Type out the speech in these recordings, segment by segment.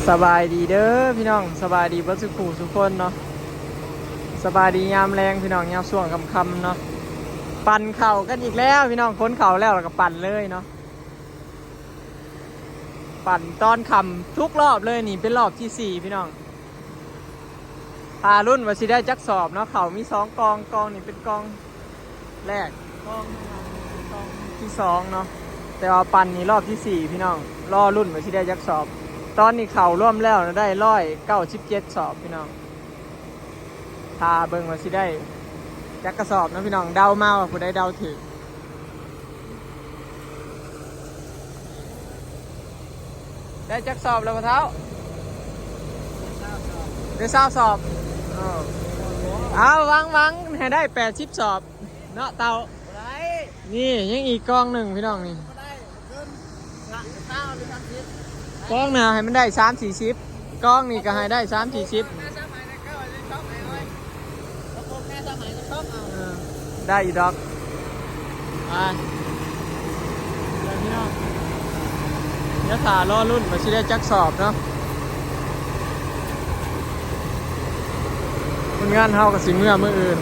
ສະບາຍດີເດີພີ່ນ້ອງ, ສະບາຍດີເບິດສູ່ຜູ້ສູ່ຄົນເນາະ. ສະບາຍດີຍາມແລງພີ່ນ້ອງ, ຍາມຊ່ວງຄ່ຳໆເນາະ. ປັ່ນເຂົ້າກັນອີກແລ້ວພີ່ນ້ອງ, ຂົນເຂົ້າແລ້ວ ແລ້ວກໍປັ່ນເລີຍເນາະ. ປັ່ນຕອນຄ່ຳທຸກລອບເລີຍ, ນີ້ເປັນລອບທີສີ່ພີ່ນ້ອງ. ຖ້າລຸ້ນວ່າຊິໄດ້ຈັກສອບເນາະ, ເຂົ້າມີສອງກ່ອງ, ກ່ອງນີ້ເປັນກ່ອງແລກ, ກ່ອງຂ້າງຫຼັງເປັນກ່ອງທີສອງເນາະ. ແຕ່ວ່າປັ່ນນີ້ລອບທີສີ່ພີ່ນ້ອງ, ລໍລຸ້ນວ່າຊິໄດ້ຈັກສອບ. ຕອນນີ້ເຂົ້າລວມແລ້ວນະ ໄດ້ຮ້ອຍເກົ້າສິບເຈັດສອບພີ່ນ້ອງ. ຖ້າເບິ່ງວ່າຊິໄດ້ຈັກກະສອບເນາະພີ່ນ້ອງ, ເດົາມາວ່າຜູ້ໃດເດົາຖືກ. ໄດ້ຈັກສອບແລ້ວພໍ່ເຖົ້າ? ໄດ້ຊາວສອບ. ເອີ ເອົາ ຫວັງ ຫວັງໃຫ້ໄດ້ແປດສິບສອບເນາະເຕົາະ. ບໍ່ໄດ້. ນີ້ຍັງອີກກ່ອງໜຶ່ງພີ່ນ້ອງນີ້. ບໍ່ໄດ້. ເກີນຊາວຫຼືສາມສິບ. ກ່ອງໜ້າໃຫ້ມັນໄດ້ສາມສີ່ສິບ, ກ່ອງນີ້ກໍໃຫ້ໄດ້ສາມສີ່ສິບ. ເອີ ໄດ້ຢູ່ດອກ. ໄປ ເດີພີ່ນ້ອງ, ດຽວຖ້າລໍລຸ້ນວ່າຊິໄດ້ຈັກສອບເນາະ. ຄົນງານເຮົາກໍຊິເມືອມື້ອື່ນ.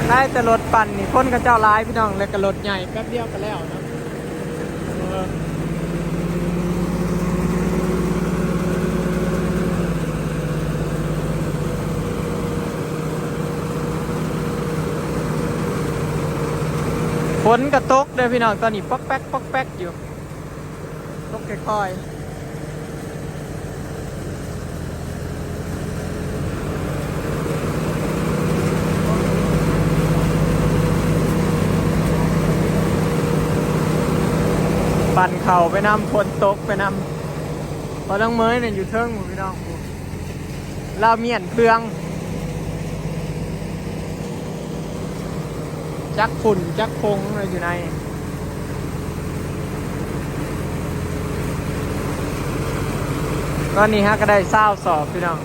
ໄດ້ແຕ່ລົດປັ່ນນີ້ ຄົນເຂົາເຈົ້າຫຼາຍພີ່ນ້ອງ, ແລ້ວກໍລົດໃຫຍ່ ແປັບດຽວກໍແລ້ວເນາະ. ເອີ ຝົນກໍຕົກເດີພີ່ນ້ອງ, ຕອນນີ້ປອກແປກ ປອກແປກຢູ່. ຕົກຄ່ອຍໆ. ປັ່ນເຂົ້າໄປນຳ, ຝົນຕົກໄປນຳ. ພໍ່ນ້ອງເມຍນັ້ນຢູ່ເທິງພຸ້ນພີ່ນ້ອງ, ລາວມ້ຽນເຄື່ອງ. ຈັກຝຸ່ນຈັກຄົງຢູ່ໃນ. ຕອນນີ້ເຮົາກໍໄດ້ຊາວສອບພີ່ນ້ອງ. ເ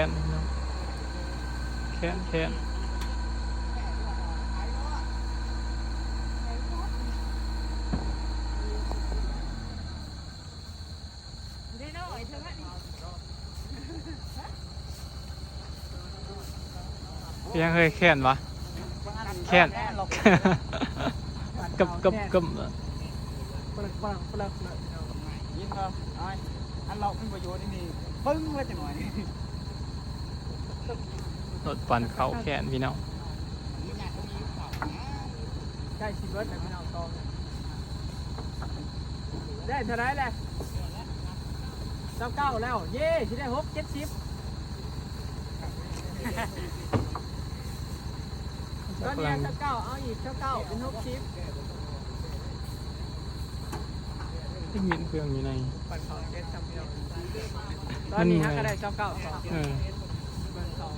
ນ ແຂນ ແຂນ ເປັນຫຍັງເຮີ້ຍ ແຂນຫວາ? ແຂນ ກຳ ກຳ ກຳ ປະລັກ ປະລັກ ປະລັກ ເລີຍ ເນາະ ຍິນບໍ່? ອ້າຍ ອັນເລາະມັນບໍ່ຢູ່ໃນນີ້ ປຶ້ງ ແລ້ວຈັກໜ່ອຍ ລົດປັ່ນເຂົ້າແຂນ ພີ່ນ້ອງ. ໃກ້ຊິເບິດແລ້ວ ພີ່ນ້ອງ ຕອງ ໄດ້ເທົ່າໃດແລ້ວ? ຊາວເກົ້າແລ້ວ ເຢ້ ຊິໄດ້ຫົກເຈັດສິບ ຕອນນີ້ຊາວເກົ້າ ເອົາອີກຊາວເກົ້າ ເປັນຫົກສິບ. ເຮັດໝຽນເຟືອງຢູ່ໃນ ຕອນນີ້ຫາກະໄດ້ຊາວເກົ້າສອບ ເອີ ເບິ່ງເຂົາ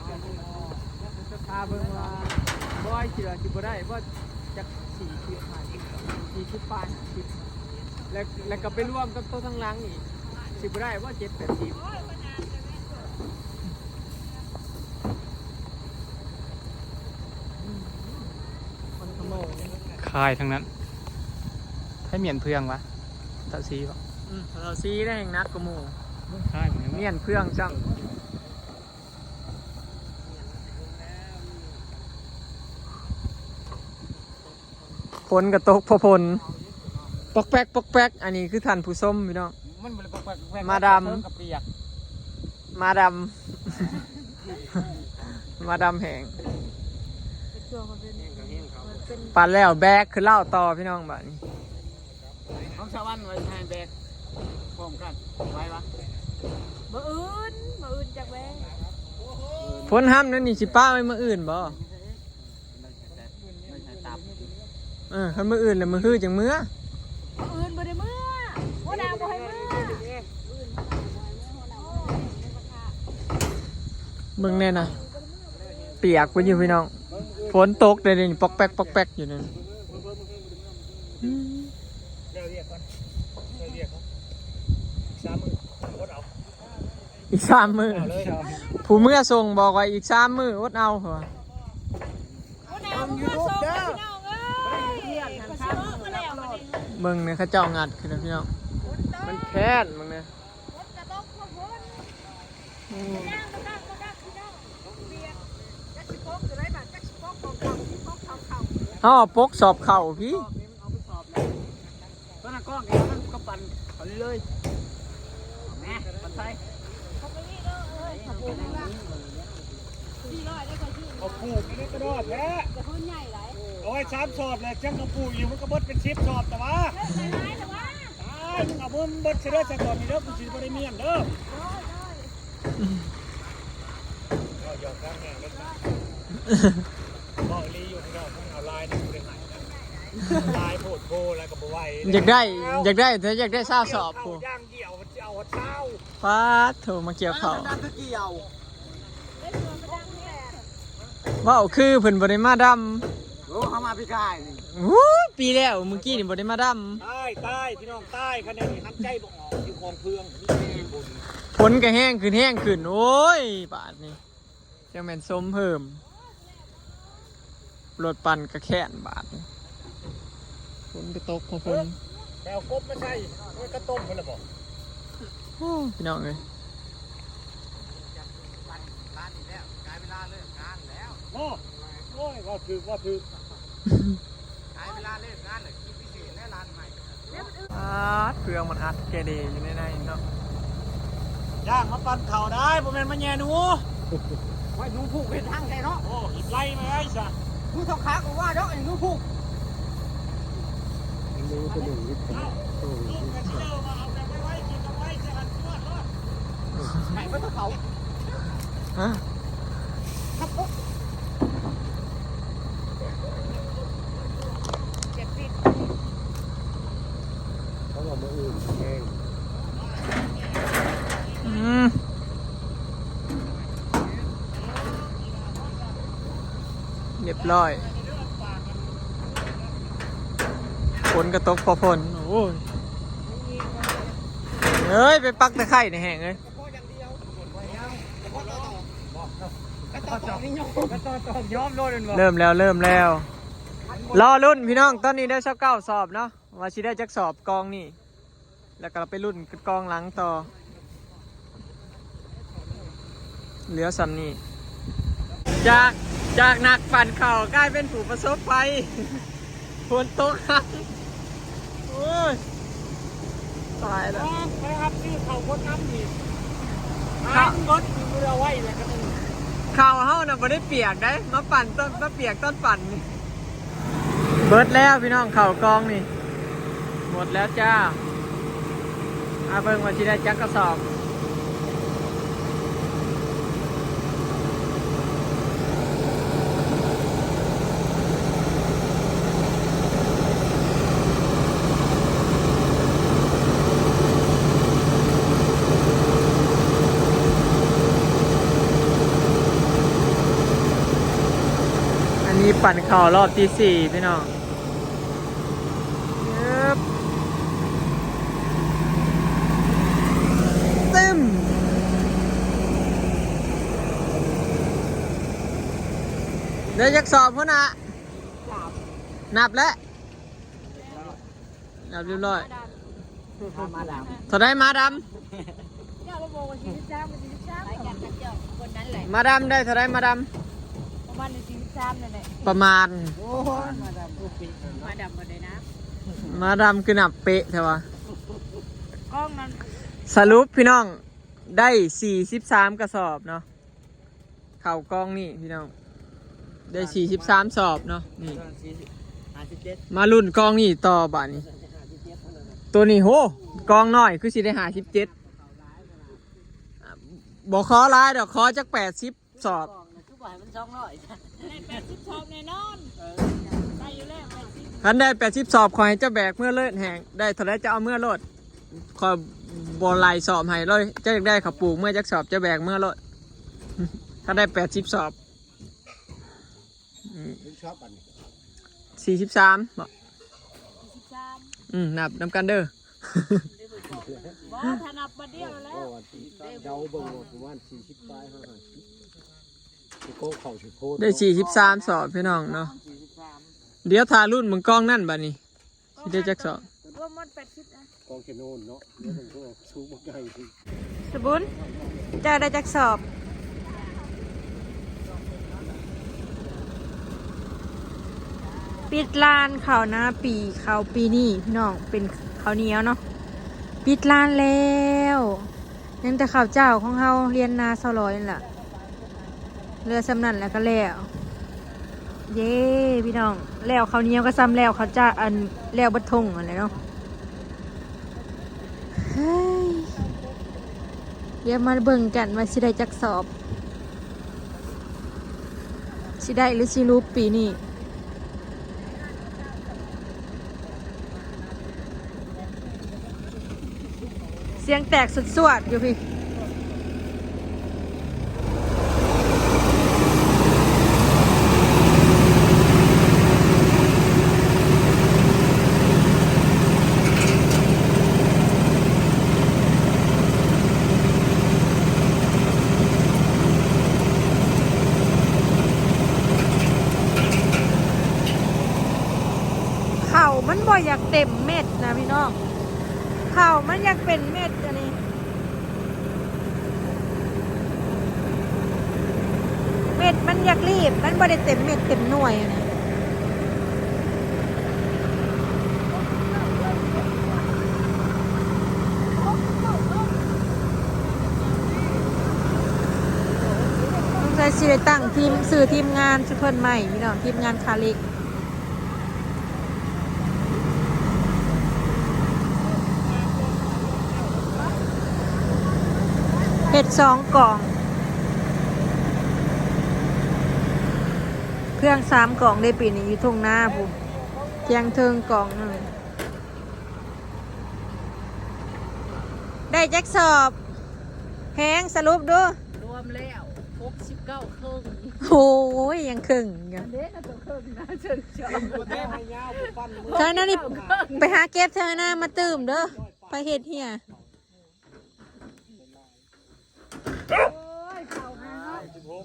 ຖ້າເບິ່ງວ່າບອຍຊິວ່າຊິບໍ່ໄດ້ບໍ່ ຈັກສີ່ສິບ ຫ້າສິບ ສີ່ສິບປາຍ ຫ້າສິບ ແລ້ວ ແລ້ວກໍໄປລວມກັບໂຕທາງຫຼັງອີກ ຊິບໍ່ໄດ້ບໍ່ ເຈັດແປດສິບ. ຄາຍທັງນັ້ນ ໃຜໝຽນເຟືອງຫວາ? ຕາສີບໍ? ອືມ ຕາສີໄດ້ແຮງໜັກກວ່າໝູ່ ຄາຍໝຽນເຟືອງຊ້ຳ. ຝົນກໍຕົກພໍຝົນ ປອກແປກ ປອກແປກ. ອັນນີ້ຄືທ່ານຜູ້ຊົມ ພີ່ນ້ອງ ມັນບໍ່ໄດ້ປອກແປກ ປອກແປກ ມາດຳ ເທິງກໍປຽກ ມາດຳ ມາດຳແຫ້ງ ປັ່ນແລ້ວແບກຂຶ້ນເລົ້າຕໍ່ ພີ່ນ້ອງ ບາດນີ້. ຂອງສະຫວັນວ່າໃຫ້ແບກພ້ອມກັນ ໄຫວຫວາ? ມື້ອື່ນ ມື້ອື່ນຈັກແບກ. ຝົນຫ້ຳນັ້ນນີ້ ຊິປະໄວ້ມື້ອື່ນບໍ່? ເອີ ຄັນມື້ອື່ນແລ້ວ ມື້ຮືຈັ່ງເມືອ. ມື້ອື່ນບໍ່ໄດ້ເມືອ ຫົວໜ້າບໍ່ໃຫ້ເມືອ. ເບິ່ງແນ່ນະ ປຽກໄປຢູ່ ພີ່ນ້ອງ ຝົນຕົກເດ້ນີ້ ປອກແປກ ປອກແປກຢູ່ນັ້ນ. ອືມ ແລ້ວວຽກກ່ອນ ແລ້ວວຽກກ່ອນ ອີກສາມມື້ ອົດເອົາ ອີກສາມມື້ ເອົາເລີຍ. ຜູ້ເມືອສົ່ງບອກວ່າອີກສາມມື້ ອົດເອົາ ເພິ່ນວ່າ. ເບິ່ງແນ່ ເຂົາເຈົ້າງັດຂຶ້ນນະ ພີ່ນ້ອງ ມັນແຄ້ນ ເບິ່ງແນ່. ເຮົາເອົາປົກສອບເຂົ້າພີ້ ຕອນນັ້ນກ້ອງເອງມັນກໍປັ່ນເອົາເລີຍໆ ແໜ່ ປັ່ນໃສ່ ເອົາປູກໃນກະດອກແທ້ ເອົາໄວ້ສາມສອບແຫຼະ ຈັ່ງເອົາປູກຢູ່ ມັນກໍເບິດເປັນສິບສອບ ແຕ່ວ່າ ຕາຍ ມຶງເອົາເບິ່ງເບິດຊະເດີ ຊະຕອນນີ້ເດີ ກູຊິບໍ່ໄດ້ມ້ຽນເດີ. ເວົ້າຢອກກັນແຮງເດ້ ເວົ້າອີ່ຫຼີຢູ່ພີ່ນ້ອງ ເອົາຫຼາຍນີ້ບໍ່ໄດ້ໃຫ້ນະ ຫຼາຍໂພດໂພ ແລ້ວກໍບໍ່ໄຫວ ຢາກໄດ້ ຢາກໄດ້ ແຕ່ຢາກໄດ້ຊາວສອບພຸ້ນ ຢ່າງດຽວ ມັນຊິເອົາຊາວ ປາດໂທ້ ມາກ່ຽວເຂົ້າ ເວົ້າຄືເພິ່ນບໍ່ໄດ້ມາດຳ. ໂອ້ ເຮົາມາປີກາຍນີ້ ໂອ້ຍ ປີແລ້ວ ມື້ກີ້ນີ້ບໍ່ໄດ້ມາດຳ. ຕາຍ ຕາຍ ພີ່ນ້ອງ ຕາຍ ຄັນແນວນີ້ ຫັນໃຈບໍ່ອອກ ຢູ່ຂອງເຟືອງ ຝົນກໍແຮງຂຶ້ນ ແຮງຂຶ້ນ ໂອ້ຍ ບາດນີ້ ຈັ່ງແມ່ນສົມເພີ່ມ ລົດປັ່ນກະແຄ້ນບາດນີ້ ຝົນກະຕົກພໍຝົນ ເອີ ໄປເອົາກົບມາໃສ່ ໂອ້ຍ ກະຕົ້ມພຸ້ນລະບໍ ໂອ້ ພີ່ນ້ອງເອີຍ ໂອ້ ໂອ້ຍ ເວົ້າຖືກ ເວົ້າຖືກ ຂາຍເວລາເລີກງານແຫຼະ ຄິດພິເສດແລ້ວ ຮ້ານໃໝ່. ອາດ ເຟືອງມັນອັດແກເດຢູ່ໃນໃນເນາະ ຍ່າງມາປັ່ນເຂົ້າໄດ້ ບໍ່ແມ່ນມາແຍ່ໜູ. ໄວ້ໜູຜູກເຮັດຮັງແທ້ເນາະ. ໂອ້ ອີກໄລ່ມາໄດ້ຊະ ມືທ້ອງຂາກໍວ່າດອກ ໄອ້ໜູຜູກ. ເອົາ ລູກກະເບິ່ງວິດ ເອົາ ລູກກະຊິເດີມາເອົາແບບໄວໆ ກິນກັບໄວໃສ່ກັນ ຈວດໂລດ ໃຫ້ເບິດເຂົາ. ຮະ ເຈັດສິບ ເຂົາວ່າມື້ອື່ນແຮງ. ອືມ ຮຽບຮ້ອຍ ຝົນກະຕົກພໍຝົນ. ໂອ້ຍ ເອີຍ ໄປປັກຕະໄຄໃນແຫ້ງເອີຍ. ເພາະຢ່າງດຽວ ເພາະເຮົາ ເພາະເຮົາ ກໍຕໍ່ຕໍ່ຍອມ ກໍຕໍ່ຕໍ່ຍອມໂລດແມ່ນບໍ່? ເລີ່ມແລ້ວ ເລີ່ມແລ້ວ ລໍລຸ້ນພີ່ນ້ອງ. ຕອນນີ້ໄດ້ຊາວເກົ້າສອບເນາະ ວ່າຊິໄດ້ຈັກສອບກອງນີ້ ແລ້ວກໍໄປລຸ້ນກັນກອງຫຼັງຕໍ່. ເຫຼືອສ່ຳນີ້ ຈາກ ຈາກນັກປັ່ນເຂົ້າກາຍເປັນຜູ້ປະສົບໄພ ຝົນຕົກ ໂອ້ຍ ຕາຍແລ້ວ. ໄປຮັບຊື້ເຂົ້າບົດນຳອີກ ເຂົ້າບົດເຫຼືອໄວ້ແລ້ວກໍໜຶ່ງ. ເຂົ້າເຮົານະບໍ່ໄດ້ປຽກໃດ ມາປັ່ນຕອນ ມາປຽກຕອນປັ່ນນີ້. ເບິດແລ້ວພີ່ນ້ອງ ເຂົ້າກອງນີ້ ໝົດແລ້ວຈ້າ. ມາເບິ່ງວ່າຊິໄດ້ຈັກກະສອບ. ອັນນີ້ປັ່ນເຂົ້າຮອບທີສີ່ພີ່ນ້ອງ. ເອີບ ຕຶ້ມ ໄດ້ຈັກສອບພຸ້ນນະ? ນັບແລ້ວ ນັບຮຽບຮ້ອຍ. ເທົ່າໃດມາດຳ? ເຈົ້າລະບອກວ່າສີ່ສິບສາມກໍສີ່ສິບສາມ ໄປກັນກັບເຈົ້າຄົນນັ້ນແຫຼະ. ມາດຳໄດ້ເທົ່າໃດມາດຳ? ປະມານສີ່ສິບສາມນັ້ນແຫຼະ ປະມານ. ໂອ້ຍ ມາດຳບໍ່ໄດ້ນະ ມາດຳຄືນັບເປະແທ້ວະ. ກ້ອງນັ້ນ ສະຫຼຸບພີ່ນ້ອງ ໄດ້ສີ່ສິບສາມກະສອບເນາະ. ເຂົ້າກອງນີ້ພີ່ນ້ອງ ໄດ້ສີ່ສິບສາມສອບເນາະ. ນີ້ ມາລຸ້ນກອງນີ້ຕໍ່ບາດນີ້. ໂຕນີ້ ໂຫ ກອງນ້ອຍຄືຊິໄດ້ຫ້າສິບເຈັດ. ບໍ່ຂໍຫຼາຍດອກ ຂໍຈັກແປດສິບສອບ. ຄືບໍ່ໃຫ້ມັນສອງຮ້ອຍ ໄດ້ແປດສິບສອບແນ່ນອນ. ເອີ ໄດ້ຢູ່ແລ້ວແປດສິບ. ຄັນໄດ້ແປດສິບສອບ ຂ້ອຍໃຫ້ເຈົ້າແບກເມືອເລີດແຮງ. ໄດ້ເທົ່າໃດເຈົ້າເອົາເມືອໂລດ. ຂ້ອຍບໍ່ໄລ່ສອບໃຫ້ເລີຍ. ເຈົ້າຢາກໄດ້ເຂົ້າປູກເມືອຈັກສອບ ເຈົ້າແບກເມືອໂລດ. ຄັນໄດ້ແປດສິບສອບ. ອືມ ຊອບອັນນີ້ ສີ່ສິບສາມບໍ? ສີ່ສິບສາມ. ອືມ ນັບນຳກັນເດີ. ບໍ່ ຖ້ານັບບາດດຽວແລ້ວ ເດົາເບິ່ງວ່າປະມານສີ່ສິບປາຍ ຫ້າສິບ ໄດ້ສີ່ສິບສາມສອບພີ່ນ້ອງເນາະ. ດຽວຖ້າລຸ້ນເບິ່ງກອງນັ້ນບາດນີ້ ຊິໄດ້ຈັກສອບ? ລວມໝົດແປດສິບນະ ກອງແຄນອນເນາະ. ດຽວເບິ່ງກໍສູງບັກໃຫຍ່. ສະບຸນ ເຈົ້າໄດ້ຈັກສອບ? ປິດລານເຂົ້ານາປີ ເຂົ້າປີນີ້ພີ່ນ້ອງ ເປັນເຂົ້າໜຽວເນາະ. ປິດລານແລ້ວ ຍັງແຕ່ເຂົ້າເຈົ້າຂອງເຮົາ ລຽນນາຊາວລອຍນັ້ນລະ. ເຫຼືອສ່ຳນັ້ນແລ້ວກໍແລ້ວ. ເຢ້ ພີ່ນ້ອງ ແລ້ວເຂົ້າໜຽວກໍສ່ຳແລ້ວເຂົ້າຈ້າ ອັນ ແລ້ວເບິດທົ່ງຫັ້ນແຫຼະເນາະ. ເຮີ້ຍ ດຽວມາເບິ່ງກັນວ່າຊິໄດ້ຈັກສອບ ຊິໄດ້ຫຼືຊິຫຼຸບປີນີ້. ສຽງແຕກສວດໆຢູ່ພີ້. ເຂົ້າມັນບໍ່ຢາກເຕັມເມັດນະພີ່ນ້ອງ ເຂົ້າມັນຢາກເປັນເມັດອັນນີ້ ເມັດມັນຢາກລີບ ມັນບໍ່ໄດ້ເຕັມເມັດເຕັມໜ່ວຍຫັ້ນນະ. ສົງໄສຊິໄດ້ຕັ້ງທີມ ຊື່ທີມງານຊຸມເພິ່ນໃໝ່ພີ່ນ້ອງ ທີມງານຄາເລັກ. ເຮັດສອງກອງ ເຄື່ອງສາມກອງເດ້ປີນີ້ ຢູ່ທົ່ງນາພຸ້ນ ທຽງເທິງກອງໜຶ່ງ. ໄດ້ຈັກສອບ ແພງ ສະຫຼຸບດູ? ລວມແລ້ວຫົກສິບເກົ້າເຄິ່ງ. ໂອ້ຍ ຍັງເຄິ່ງຢູ່ ອັນເດ້ນະ ໂຕເຄິ່ງນະ ເຊີນຊອບ. ໃຊ່ນັ້ນນີ້ ໄປຫາເກັບໃສ່ນາມາຕື່ມເດີ ໄປເຮັດເຮຍ. ໂອ້ຍ ເຂົ້າໄປເນາະ ສິບຫົກ